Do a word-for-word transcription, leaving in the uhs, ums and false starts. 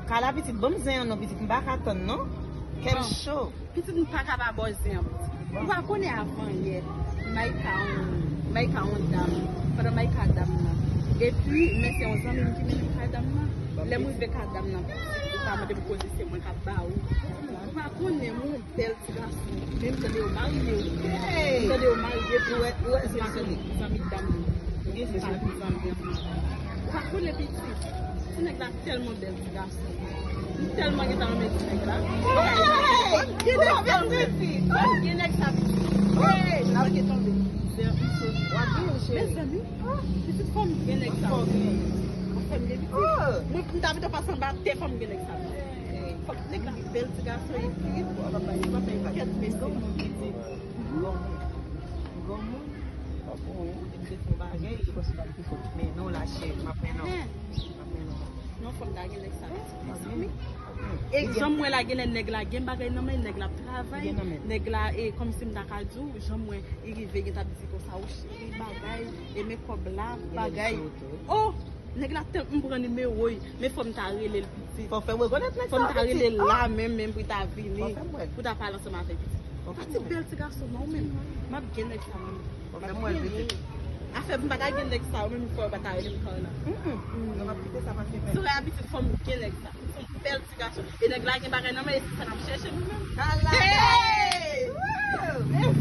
Kala pitit, ban m zen an non, pitit, m pa ka tann non. Kèl cho. Pitit, m pa ka pa ba w zen an, pitit. Ou pa konnen avan yè, Maïka yon, Maïka yon dam. Pandan Maïka dam nan. Epi, men se yon zanmi m ki mennen m kay dam nan. Lè m rive kay dam nan, pitit, ou pa mande m koze, se mwen k ap ba ou. Ou pa konnen, m yon bèl ti gason. Men m tande yo marye, wi. M tande yo marye pou zanmi, zanmi dam nan. Zanmi, zanmi. Ou pa konnen pitit. Ti nèg la tèlman bèl, ti gason. M tèlman gentan renmen ti nèg la. Gen nèg sa, pitit. Gen nèg sa, pitit. Hey, la w gen tonbe. Zè, m sot. W ap gen, cheri. Mezanmi, pitit, fò m gen nèg sa. Fò m gen. Fò m gen, pitit. Mwen, m ta pito pase anba tè, fò m gen nèg sa. Fòk nèg la bèl ti gason epi kèt mesye. Granmoun. Granmoun. Granmoun. Ou te fè bagay. Men non la cheri, m ap men non. M ap men non. Non, fò m ta gen nèg sa. Mezanmi. E jan m wè la, genlè nèg la gen bagay nan men, nèg la ap travay. Nèg la, e kòmsi m ta ka di w, jan m wè li rive, gen t ap di konsa, ou cheri bagay, e men kòb la, bagay. Oh! Nèg la te, m pran nimewo l, men fò m ta rele l pitit. Fò fè m rekonèt nèg sa. Fò m ta rele l la menm, menm pou l ta vini, pou ta pale ansanm avèk pitit. Ou pa ti bèl ti gason non, ou menm. M ap gen nèg sa, menm. Fò fè m wè l pitit. Afè m pa ta gen nèg sa, ou menm fò yo pa ta rele m Carla. Yo p ap kite sa pase menm. Soraya pitit, fò m gen nèg sa. Fò m bèl ti gason. E nèg la gen bagay nan men, e se sa n ap chèche nou menm. Ala! Hey!